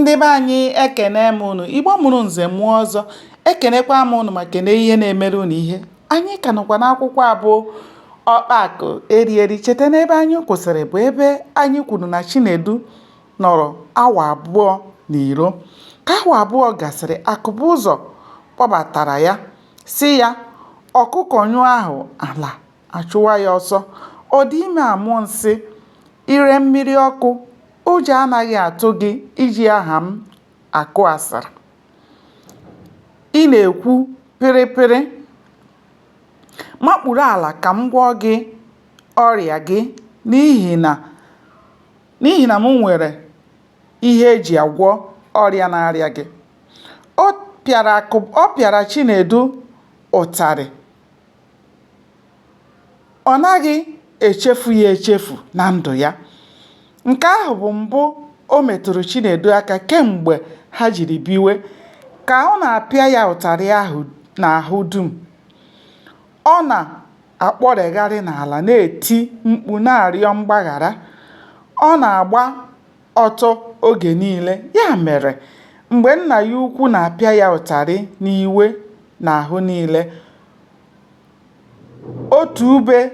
Ndị be anyị ekene m unu, Igbo mụrụ nze mụọ ọzọ, ekenekwa m unu ma kene ihe na-emere unu ihe. Anyị ka nọkwa n'akwụkwọ a bụ Ọkpa Akụ Eri Eri. Cheta n'ebe anyị kwụsịrị bụ ebe anyị kwuru na Chinedu nọrọ awa abụọ n'iro. Ka awa abụọ gasịrị, Akụbụzọ kpọbatara ya, sị ya, ọkụkọ nyụọ ahụ ala achụwa ya ọsọ. Ọ dị ime amụ nsị, ire mmiri ọkụ, ụjọ anaghị atụ gị iji aha m akụ asịrị. Ị na-ekwu pịrịpịrị. Makpuru ala ka m gwọọ gị ọrịa gị n'ihi na n'ihi na m nwere ihe e ji agwọ ọrịa na-arịa gị. Ọ pịara ọ pịara Chinedu ụtarị Ọ naghị echefu ya echefu na ndụ ya. Nke ahụ bụ mbụ o metụrụ Chinedu aka kemgbe ha jiri biwe. Ka ọ na-apịa ya ụtarị ahụ n'ahụ dum, ọ na-akpọregharị n'ala na-eti mkpu na-arịọ mgbaghara. Ọ na-agba ọtọ oge niile. Ya mere, mgbe nna ya ukwu na-apịa ya ụtarị n'iwe n'ahụ niile, Otu ube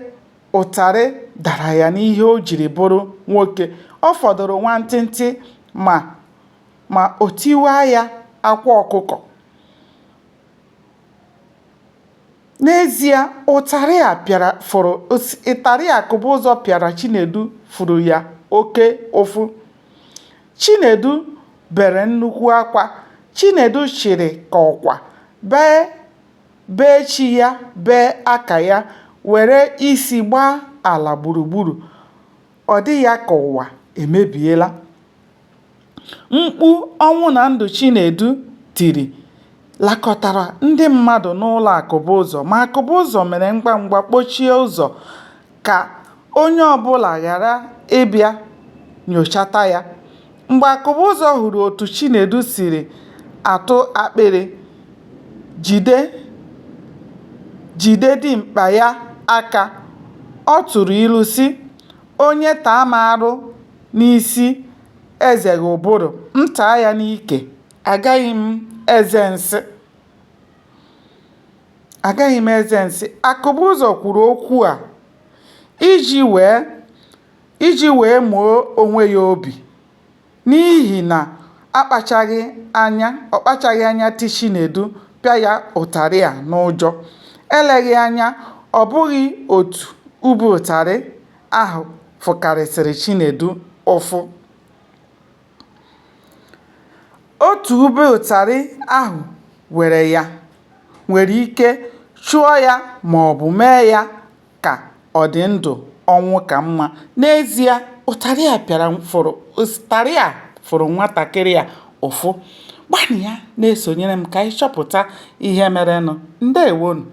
ụtarị dara ya n'ihe o jiri bụrụ nwoke. Ọ fọdụrụ nwantịntị ma ma o tiwaa ya akwa ọkụkọ. N'ezie, ụtarị a pịara fụrụ ụtarị Akụbụzọ pịara Chinedu fụrụ ya oke ụfụ. Chinedu bere nnukwu akwa. Chinedu chịrị ka ọkwa, bee bee chi ya bee aka ya, were isi gbaa ala gburugburu. Ọ dị ya ka ụwa emebiela. Mkpu ọnwụ na ndụ Chinedu tiri lakọtara ndị mmadụ n'ụlọ Akụbụzọ ma Akụbụzọ mere ngwangwa kpọchie ụzọ ka onye ọbụla ghara ịbịa nyochata ya. Mgbe Akụbụzọ hụrụ otu Chinedu siri atụ akpịrị jide jide dimkpa ya aka, ọ tụrụ ilu sị, Onye taa m arụ n'isi ezeghị ụbụrụ, m taa ya n'ike, agaghị m eze nsị. Agaghị m eze nsị. Akụbụzọ kwuru okwu a iji wee iji wee moo onwe ya obi n'ihi na akpachaghị anya ọ kpachaghị anya ti Chinedu pịa ya ụtarị a n'ụjọ. Eleghị anya, ọ bụghị otu ube ụtarị ahụ fụkarịsịrị Chinedu ụfụ. Otu ube ụtarị ahụ were ya nwere ike chụọ ya maọbụ mee ya ka ọ dị ndụ ọnwụ ka mma. N'ezie, ụtarị a pịara fụrụ ụtarị a fụrụ nwatakịrị a ụfụ. Gbalịa na-esonyere m ka anyị chọpụta ihe merenụ. Ndewonụ.